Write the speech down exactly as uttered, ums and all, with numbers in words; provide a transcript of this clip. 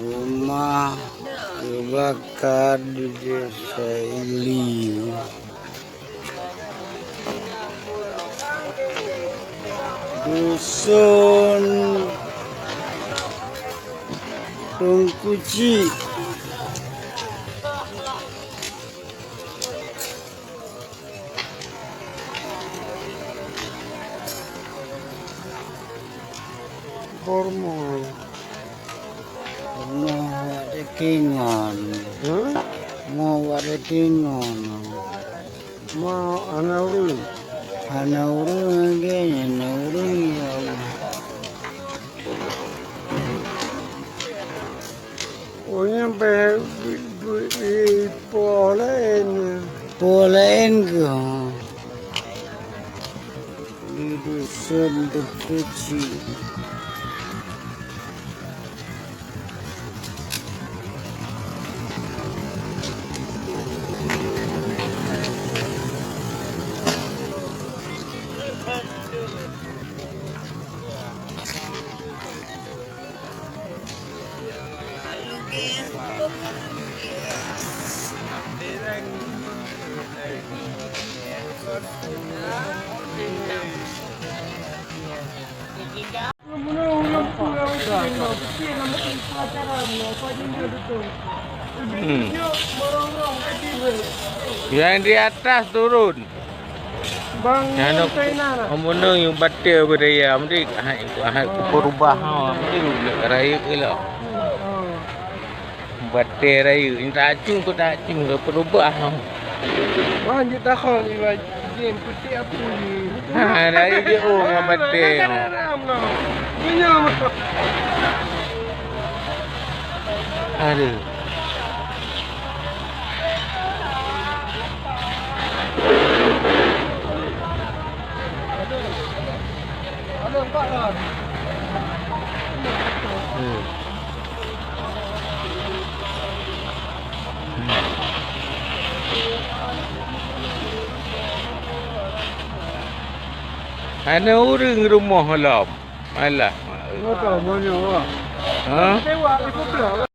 Rumah teubaka di Desa Ili. Dusun Tungkuci. Kormo. Mo wak dekingon. Hah? Mo wak dekingon. Mo hana ureueng. Hana ureueng lagèe nyan, hana ureueng, ya Allah. Oh, nyan bèk, bèk, bèk, eh, po laén. Po laén keuh. Di dusun Teukuci. Hmm. Yang di atas turun. Bang, nyan, nyan, China lah. Meunyoe batèe budaya, mesti hai, hai peurubah, ha, mesti rayeuk lah. Hmm, oh. Batèe rayeuk, ni tak acung, kau tak acung, kau peurubah, ha. Wah, jeuet takhong, iwa, jén, peutik apa ni? Ha, rayeuk je, oh, ngon batèe, ha. Aduh. Hmm. Hmm. Hana ureueng rumoh lom. Alah. Moto, monyo, wah. Ha? Sewa, ibu belah.